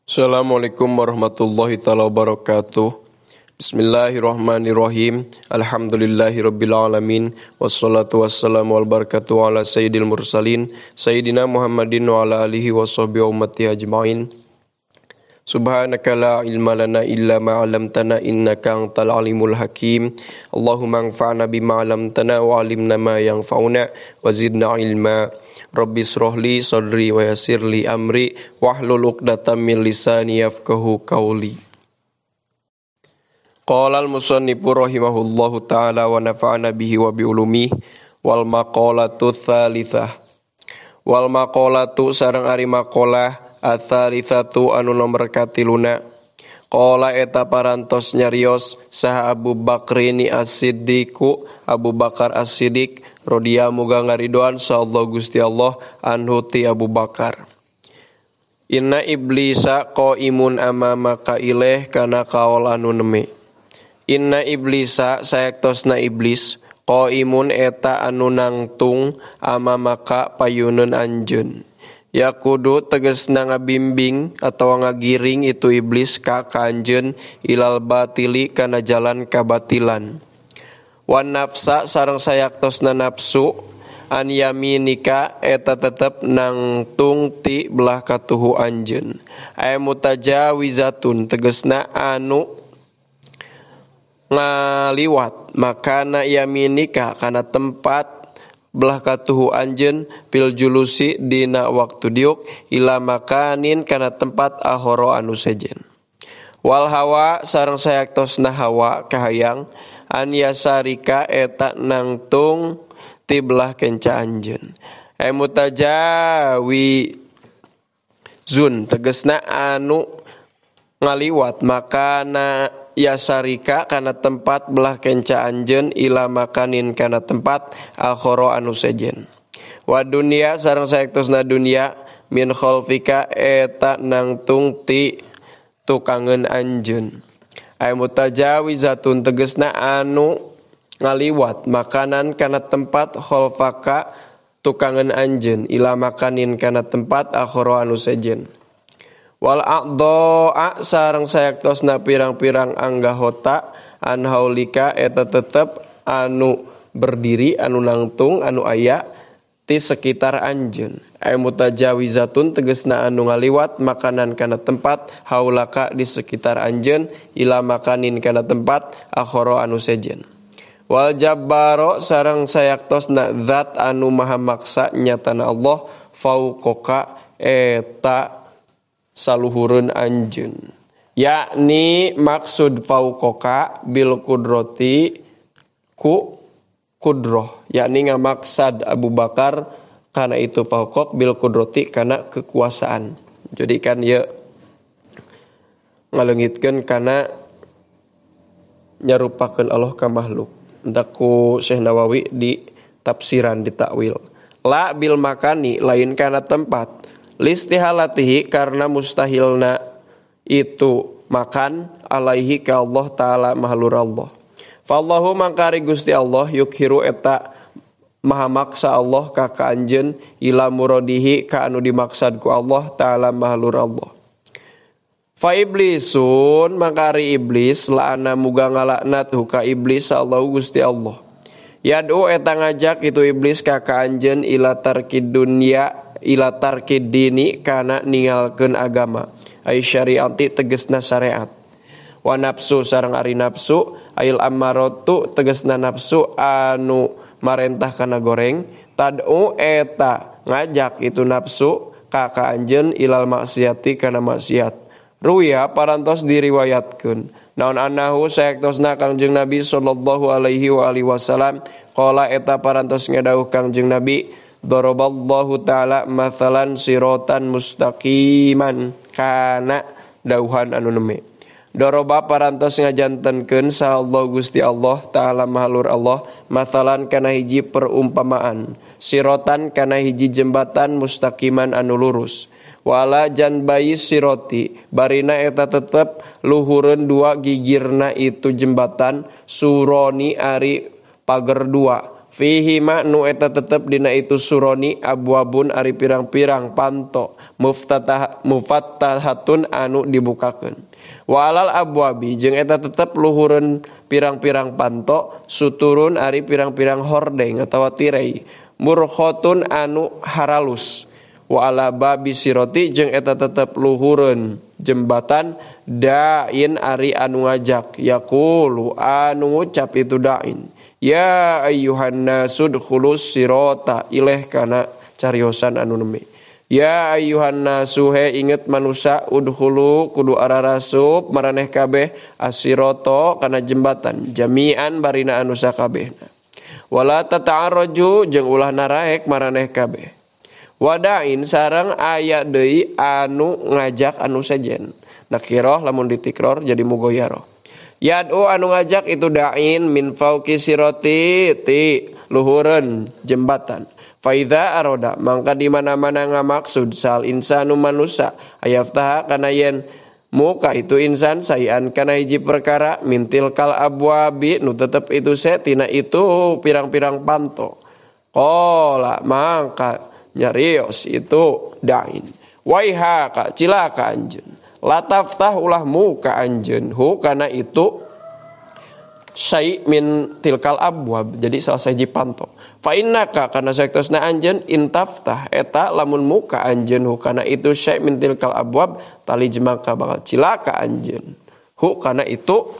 Assalamualaikum warahmatullahi taala wabarakatuh. Bismillahirrahmanirrahim. Alhamdulillahirabbil alamin wassalatu wassalamu wal barakatuh ala sayyidil mursalin sayyidina Muhammadin wa ala alihi washabbihi ummati ajmain. Subhanaka la ilma lana illa ma 'allamtana innaka antal alimul hakim. Allahumma anfa'na bima 'allamtana wa 'allimna ma yanfa'una wa zidna ilma. Rabbi israh li sadri wa yassir li amri wahlul 'uqdatam min lisani yafqahu qawli. Qala al-musannifu rahimahullahu ta'ala wa nafa'ana bihi wa bi ulumihi wal maqalatu tsalitsah. Wal maqalatu sareng ari maqalah ats-tsalitsatu anu nomor katiluna. Qala eta parantos nyarios saha Abu Bakrini As-Siddiqu, Abu Bakar As-Siddiq radhiyallahu muga ngaridoan sa Allah Gusti Allah anhu ti Abu Bakar. Inna iblisa qaimun amamaka ileh kana kaol anu neme. Inna iblisa saektosna iblis qaimun eta anu nangtung amamaka payuneun anjeun. Yakudu tegesna ngabimbing atawa ngagiring itu iblis ka anjeun ilal batili kana jalan kabatilan. Wan nafsa sareng sayaktosna nafsu an yaminika eta tetep nangtung ti belah katuhu anjeun. Ay mutajawizatun tegesna anu ngaliwat makana yaminika kana tempat belah katuhu anjeun pil julusi dina waktu diuk ila makanin kana tempat ahoro anu sejen. Wal hawa sareng sayaktosna hawa kahayang an yasarika eta nangtung ti belah kenca anjeun. Ay mutajawi zun tegesna anu ngaliwat makana yasarika kana tempat belah kenca anjeun ila makanin kana tempat akhoro anu sejen. Wa dunya sareng saektosna dunya min khalfika eta nangtung ti tukangeun anjeun. Ay mutajawizatun tegesna anu ngaliwat makanan kana tempat khalfaka tukangeun anjeun ila makanin kana tempat akhoro anu sejen. Wal a'dha'a sareng sayaktosna pirang-pirang anggahota an haulika eta tetep anu berdiri anu nangtung anu aya ti sekitar anjeun. Ay mutajawizatun tegesna anu ngaliwat makanan kana tempat haulaka di sekitar anjeun ila makanin kana tempat akhara anu sejen. Wal jabbaro sareng sayaktosna zat anu maha maksa nyatana Allah fauqaka eta saluhureun anjeun. Yakni maksud fauqaka bil kudrati ku kudroh, yakni ngamaksad Abu Bakar karena itu fauqok bil kudrati karena kekuasaan. Jadi kan ya ngaleungitkeun kana nyarupakeun Allah ka makhluk. Entah ku Syekh Nawawi di tafsiran di takwil. La bil makani lain kana tempat. Listihalatihi karena mustahilna itu makan alaihi ka Allah ta'ala mahlur Allah. Fallahu mangkari Gusti Allah yukhiru eta maha maksa Allah ka ka anjeun ila muradihi ka anu dimaksad ku Allah ta'ala mahlur Allah. Fa iblisun mangkari iblis la'ana muga ngalaknat huka iblis Allah Gusti Allah. Yad'u eta ngajak itu iblis ka ka anjeun ila tarkid dunya ila tarkid dini kana ninggalkeun agama ay syariati tegesna syariat. Wa nafsu sareng ari nafsu ail ammaratu tegesna nafsu anu marentah kana goreng tad'u eta ngajak itu nafsu ka ka anjeun ilal maksiati kana maksiat. Ruya parantos diriwayatkeun naon annahu saektosna Kangjeng Nabi sallallahu alaihi wa alihi wasallam qala eta parantos ngadawuh Kangjeng Nabi daraballahu ta'ala mathalan siratan mustaqiman kana dauhan anu neme. Doroba parantos ngajantenkeun saha Allah Gusti Allah ta'ala mahalur Allah mathalan kana hiji perumpamaan sirotan kana hiji jembatan mustaqiman anu lurus. Wala janbayi siroti barina eta tetep luhureun dua gigirna itu jembatan suroni ari pager dua. Fihi ma nu eta tetep dina itu suroni abwabun ari pirang-pirang panto mufattahatun anu dibukakeun. Wa alal abwabi jeung eta tetep luhureun pirang-pirang panto suturun ari pirang-pirang hordeng atawa tirai murkhotun anu haralus. Wa ala babi siroti jeung eta tetep luhureun jembatan dain ari anu ngajak yaqulu anu ngucap itu dain ya ayyuhan nasu udkhulus sirota ileh kana cariosan anu neme. Ya ayyuhan nasu he inget manusa udkhulu kudu ararasup maraneh kabeh asiroto kana jembatan jami'an barina anu sakabehna. Wala tata'arraju jeung ulah naraek maraneh kabeh. Wadain sareng aya deui anu ngajak anu sejen. Nakiroh lamun ditikror jadi mugoyaroh. Yad'u anu ngajak itu da'in min fauqi siroti ti luhureun jembatan. Faidza aroda mangka di mana-mana ngamaksud sal insanu manusa ayaftaha kana yen muka itu insan sayan kana hiji perkara mintil kal abwabi nu tetep itu tina itu pirang-pirang panto. Qala mangka nyarios itu da'in. Waiha ka cilaka anjeun. Lataftah ulah muka anjeun hu kana itu syai min tilkal abwab, jadi salah sahiji panto. Fa innaka kana saektosna anjeun intaftah eta lamun muka anjeun hu kana itu syai min tilkal abwab tali jemaka bakal cilaka anjeun hu kana itu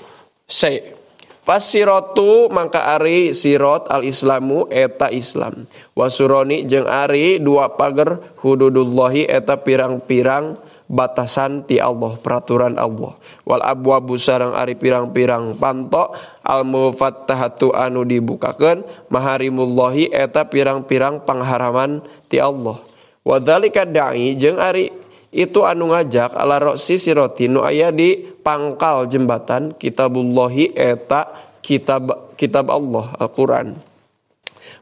syai. Fasirotu mangka ari sirot al islamu eta Islam wasuroni jeung ari dua pager hududullahi eta pirang-pirang batasan ti Allah, peraturan Allah. Wal abwabu sareng ari pirang-pirang panto al mufattahatu anu dibukakeun maharimullahi eta pirang-pirang pangharaman ti Allah. Wa dzalika da'i jeung ari itu anu ngajak ala roksi siroti nu aya di pangkal jembatan kitabullahi eta kitab Allah Al-Qur'an.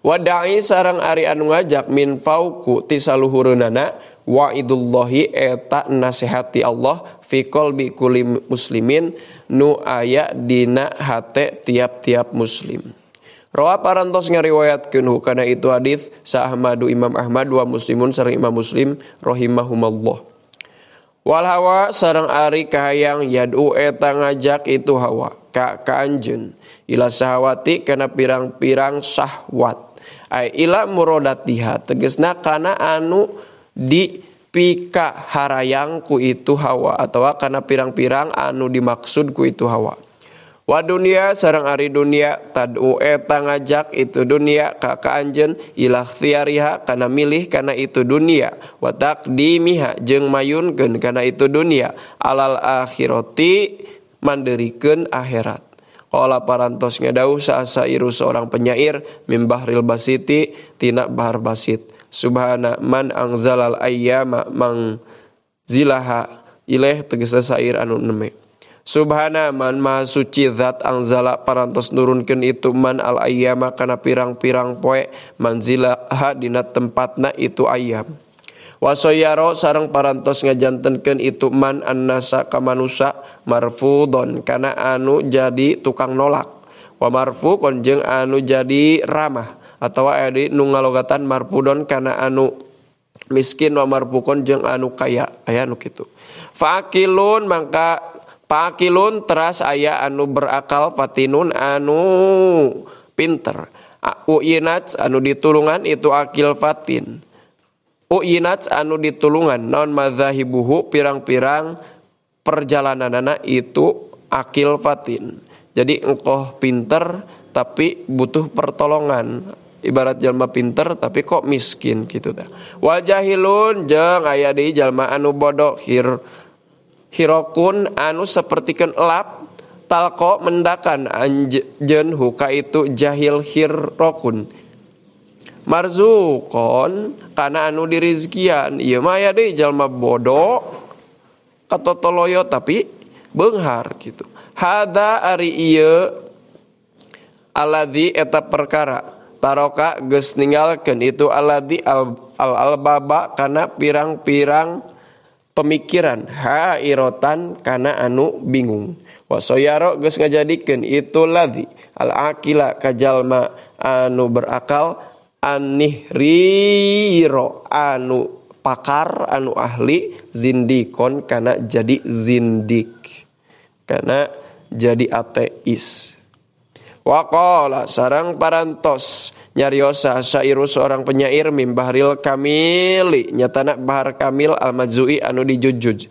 Wa da'i sareng ari anu ngajak min fauqu ti saluhureunana wa'idullahi eta nasihati Allah fi qalbi kulli muslimin nu aya dina hate tiap-tiap muslim. Rawa parantos ngariwayatkeun hukana itu hadis sa Ahmadu Imam Ahmad wa Muslimun sareng Imam Muslim rahimahumallah. Wal hawa sareng ari kahayang yad'u eta ngajak itu hawa ka anjeun ila sahawati kana pirang-pirang syahwat ai ila muradatiha tegesna kana anu di pika harayang ku itu hawa atawa kana pirang-pirang anu dimaksud ku itu hawa. Wa dunia sareng ari dunia tad'u eta ngajak itu dunia ka anjeun ila ikhtiyariha kana milih kana itu dunia wa taqdimiha jeung mayunkeun kana itu dunia alal akhirati manderikeun akhirat. Qala parantos ngadauh sairu seorang penyair mim bahril basiti tina bahar basit. Subhana man angzalal ayyama mang zilaha ileh tegese sair anu neme. Subhana man maha suci zat angzala parantos nurunkeun itu man al ayyama kana pirang-pirang poe manzilaha dina tempatna itu ayyam. Wasoyaro sareng parantos ngajantenkeun itu man annasa ka manusa marfudon kana anu jadi tukang nolak. Wa marfuqon jeung anu jadi ramah atawa aya di nu ngalogatan marfudon kana anu miskin wa marfuqon jeung anu kaya aya nu kitu. Faqilun mangka pakilun teras aya anu berakal fatinun anu pinter. Uinat anu ditulungan itu akil fatin. Uinat anu ditulungan non madzahibuhu pirang-pirang perjalananana itu akil fatin. Jadi engkoh pinter tapi butuh pertolongan. Ibarat jalma pinter tapi kok miskin gitu dah. Wajahilun jeung aya deui jalma anu bodoh hirokun anu sapertikeun elap talko mendakan anjeun huka itu jahil hirokun marzukon kana anu dirizkian. Ieu mah aya deui jalma bodoh katotoloyo tapi beunghar gitu. Hada ari ieu alladzi eta perkara taroka geus ninggalkeun itu alladzi al albaba kana pirang-pirang pemikiran hairotan kana anu bingung. Wasoyaro geus ngajadikeun itu ladzi al aqila ka jalma anu berakal anihriro anu pakar anu ahli zindikon kana jadi zindik kana jadi ateis. Waqala sarang parantos nyariosa syairu seorang penyair mimbahril kamili nyatana bahar kamil al-majzu'i anu dijujuj.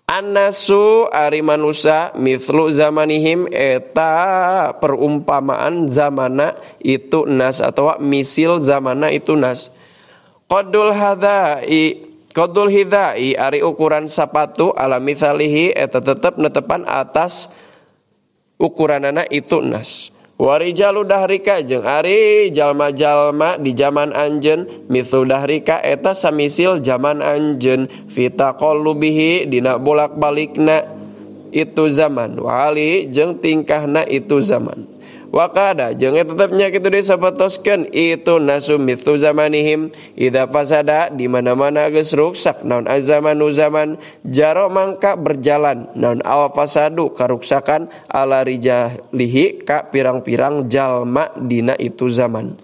Annasu ari manusa mithlu zamanihim eta perumpamaan zamana itu nas atau misil zamana itu nas. Qadul hidai ari ukuran sapatu ala mithalihi eta tetep netepan atas ukuranana itu nas. Warijalu dahrika jeung ari jalma-jalma di zaman anjeun mithlu dahrika eta samisil zaman anjeun fi taqallubihi dina bolak-balikna itu zaman wali jeung tingkahna itu zaman. Wakada jeung tetepnya kitu disabetoskeun itu nasu mithlu zamanihim idza fasada di mana-mana geus ruksak naon azamanu zaman jaro mangka berjalan naon al fasadu karuksakan ala rijalihi ka pirang-pirang jalma dina itu zaman.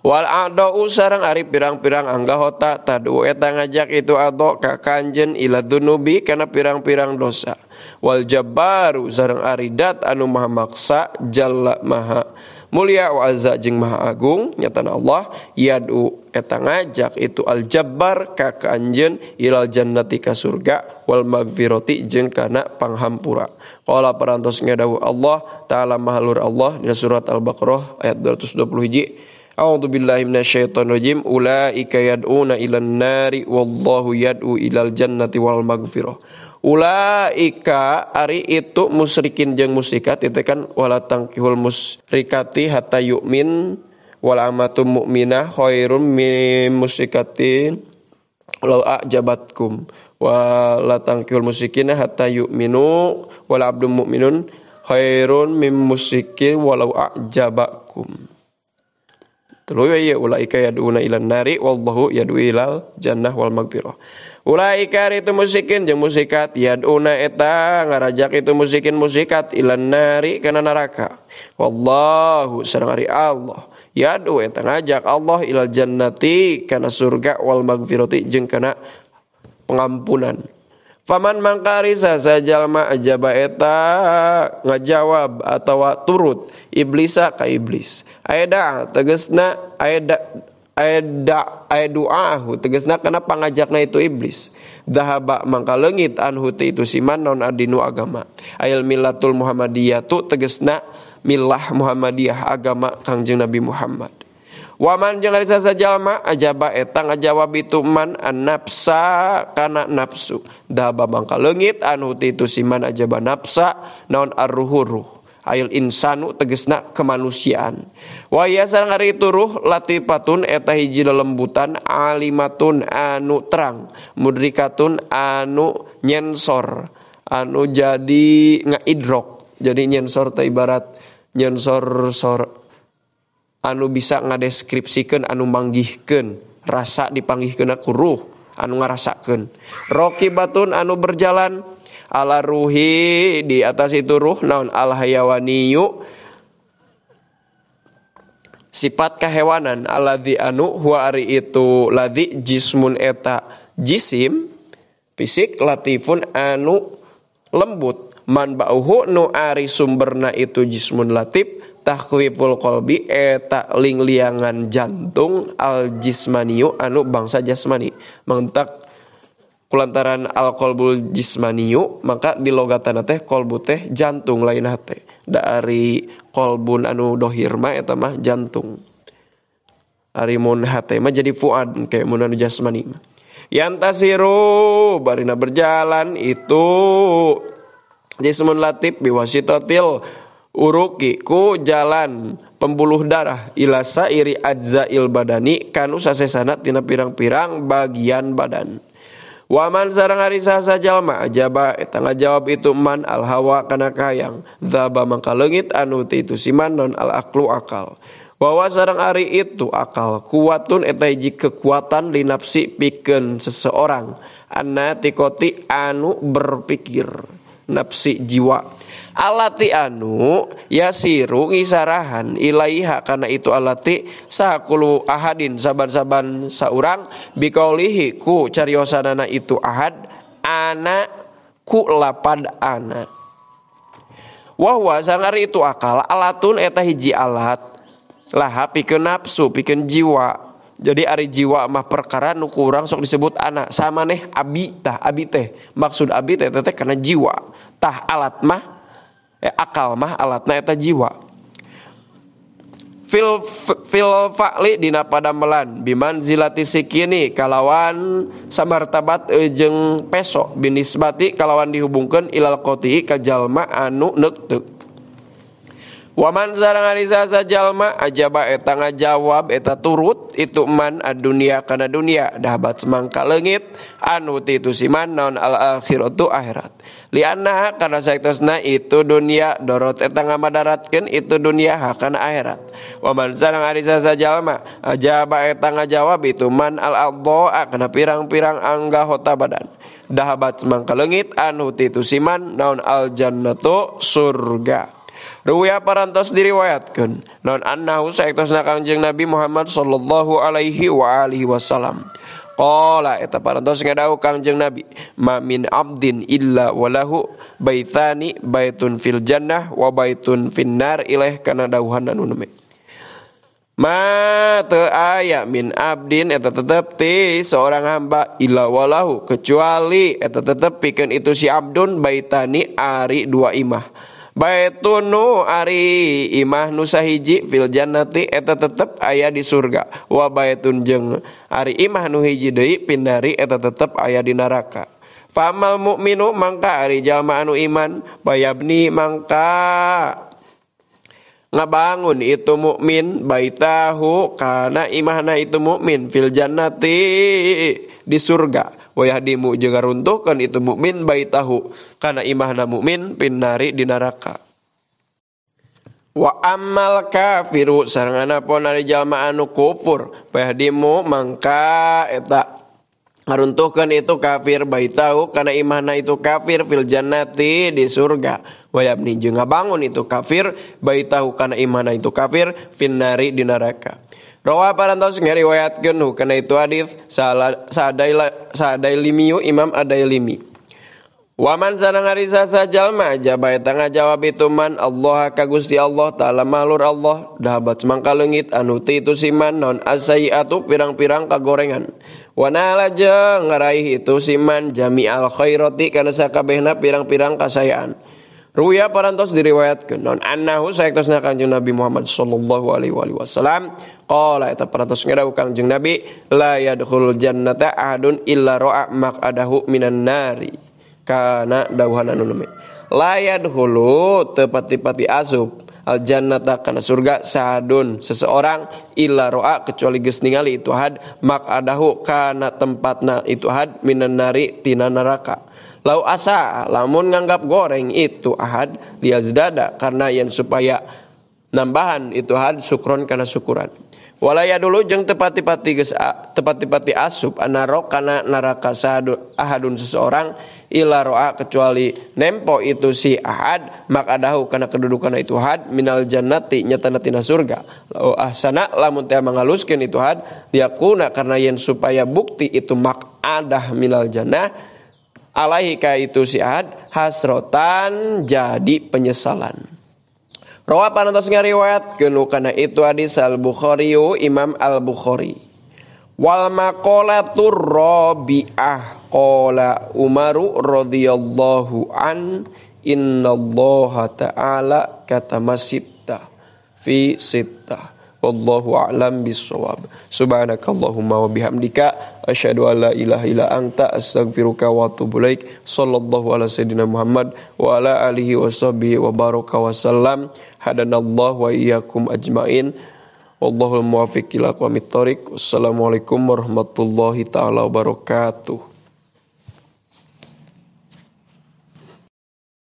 Wal a'dau sareng ari pirang-pirang anggahota tadu eta ngajak itu ado ka kanjeun ila dzunubi kana pirang-pirang dosa. Wal jabbaru sareng ari dat anu maha maksa jalla maha mulia wa azza jeung maha agung nyatana Allah yadu eta ngajak itu al jabbar ka kanjeun ilal jannati ka surga wal magfirati jeung kana panghampura. Qala parantos ngadawuh Allah taala maha luhur Allah dina surat Al-Baqarah ayat 220. A'udzu billahi minasyaitonir rajim. Ulaika yad'una ilan nari wallahu yad'u ilal jannati wal magfirah. Ulaika ari itu musyrikin jeung musyrikat itu kan wala tangkihul musyrikati hatta yu'min wal amatu mu'minah khairum min musyrikatin law a'jabatkum wala tangkihul musyrikina hatta yu'minu wal abdu mu'minun khairun min musyrikin walau a'jabakum. Tuluy ya ulaika yad'una ilan nari wallahu yad'u ilal jannah wal magfirah. Ulaika itu musyrikin jeung musyrikat yad'una eta ngarajak itu musyrikin musyrikat ilan nari kana neraka. Wallahu sareng ari Allah yad'u eta ngajak Allah ilal jannati kana surga wal magfirati jeung kana pengampunan. Faman mangkari sajalma ajaba eta ngajawab atawa turut iblisa ka iblis. Aeda tegesna aeda aeda aeduahu tegesna kana pangajakna itu iblis. Dahaba mangka leungit anhu ti itu siman non adinu agama. Ayil millatul muhammadiyatu tegesna millah muhammadiyah agama Kangjeng Nabi Muhammad. Waman jeung ari sajalma ajaba eta ngajawab itu man an-nafsa kana nafsu. Dahaba mangka leungit anu ti itu siman ajaba nafsa naon arruhu ruh. Ayil insanu tegesna kemanusiaan. Wa ya sareng ari itu ruh latifatun eta hiji lelembutan alimatun anu terang, mudrikatun anu nyensor, anu jadi ngaidrok. Jadi nyensor teh ibarat nyensor sor anu bisa ngadeskripsikeun anu manggihkeun rasa dipanggihkeun ku ruh anu ngarasakeun. Rokibatun anu berjalan ala ruhi di atas itu ruh naon al hayawaniyu sifat kehewanan alladzi anu huwa ari itu ladzi jismun eta jisim fisik latifun anu lembut man ba'uhu nu ari sumberna itu jismun latif takhwiful qalbi eta lingliangan jantung al jismaniyu anu bangsa jasmani. Mangtak kulantaran al qalbul jismaniyu maka di logatana teh qalbu teh jantung lain hate. Dari qalbun anu dohir mah eta mah jantung. Ari mun hate mah jadi fuad kayak mun anu jasmani mah. Yantasiru barina berjalan itu jismun latif biwasitatil uruki ku jalan pembuluh darah ila sairi ajzail badani kanu sasesana tina pirang-pirang bagian badan. Waman sareng ari saha jalma ajaba eta ngajawab itu man al hawa kana kahayang dzaba mangka leungit anu ti itu siman non al aqlu akal. Wawa sareng ari itu akal kuwatun eta hiji kekuatan linapsi pikeun seseorang anna tikoti anu berpikir. nafsi jiwa alati anu yasiru ngisarahan ilaiha kana itu alati sakulu ahadin saban-saban saurang biqaulihi ku cariosanana itu ahad ana ku lapad ana wahwa sangari itu akal alatun eta hiji alat laha pikeun nafsu pikeun jiwa. Jadi ari jiwa mah perkara nu kurang sok disebut anak sama neh abi tah abi teh maksud abi teh teh karena jiwa tah alat mah akal mah alatna eta jiwa fil fil fa'li dina padamelan bimanzilati sikini kalawan samartabat jeung peso binisbati kalawan dihubungkeun ilal qati ka jalma anu neukteuk. Waman sareng ari saha jalma ajaba eta ngajawab eta turut itu man adunia kana dunia dahabat semangka leungit anu ti itu siman naon al akhiratu akhirat lianna kana saektosna itu dunia dorot eta ngamadaratkeun itu dunia hakana akhirat. Waman sareng ari saha jalma ajaba eta ngajawab itu man al adha kana pirang-pirang anggahota badan dahabat semangka leungit anu ti itu siman naon al jannatu surga. Ruya parantos diriwayatkeun non annahu saektosna Kangjeng Nabi Muhammad sallallahu alaihi wa alihi wasallam qala eta parantos ngadawuh Kangjeng Nabi ma min abdin illa walahu baitani baitun fil jannah wa baitun finnar ilaih kana dawuhan anu neme ma teu aya min abdin eta tetep ti seorang hamba illa walahu kecuali eta tetep pikeun itu si abdun baitani ari dua imah baitun nu ari imah nu sahiji fil jannati eta tetep aya di surga wa baitun jeung ari imah nu hiji deui pindari eta tetep aya di neraka. Famal mukminu mangka ari jalma anu iman bayabni mangka ngabangun itu mukmin baitahu kana imahna itu mukmin fil jannati di surga wa yahdimu jeung ngaruntuhkeun itu mukmin baitahu kana imahna mukmin pinnari di neraka. Wa ammal kafiru sareng anapun ari jalma anu kufur yahdimu mangka eta ngaruntuhkeun itu kafir baitahu kana imahna itu kafir fil jannati di surga wa yabni jeung ngabangun itu kafir baitahu kana imahna itu kafir finnari di neraka. Rawa parantos ngariwayatkeun kana itu hadis Sadailimiyu Imam Adailimi. Waman sareng ari saha jalma ajaba eta ngajawab itu man Allah ka Gusti Allah taala malur Allah dahabat semangka leungit anu ti itu siman naon asaiatu pirang-pirang kagorengan. Wanala jeung ngaraih itu siman jami'al khairati kana sakabehna pirang-pirang kasayaan. Ruya parantos diriwayatkeun naon annahu saektosna Kangjeng Nabi Muhammad sallallahu alaihi wasallam qala eta parantos ngadawuh Kangjeng Nabi la yadkhulul jannata ahadun illa ra'a maq'adahu minan nari kana dawuhan anu neme la yadkhulu teu pati-pati asup al jannata kana surga sahadun seseorang illa ra'a kecuali geus ningali itu had maq'adahu kana tempatna itu had minan nari tina neraka. Lau asa lamun nganggap goreng itu ahad liazdada karena yang supaya nambahan itu had sukron kana syukuran. Walaya dulu jeung tepati-pati geus tepati-pati asup anarok kana neraka ahadun seseorang illa roa kecuali nempo itu si ahad makadahu kana kedudukan itu had minal jannati nyatana tina surga. Lau ahsana lamun teh mangaluskeun itu had liakuna karena yen supaya bukti itu makadah minal jannah alaihi ka itu si ahad hasrotan jadi penyesalan. Rawa parantos ngariwayatkeun kana itu hadis Al-Bukhari Imam Al-Bukhari. Wal maqalatur rabi'ah qala Umaru radhiyallahu an innallaha ta'ala katama sittah fi sittah. Wallahu a'lam bissawab. Subhanakallahumma wa bihamdika asyhadu an la ilaha illa anta astaghfiruka wa atubu ilaik. Sallallahu ala sayyidina Muhammad wa ala alihi washabbihi wa baraka wa sallam. Hadanallahu wa iyyakum ajmain. Wallahul muwaffiq ila aqwamit thoriq. Wassalamualaikum warahmatullahi taala wabarakatuh.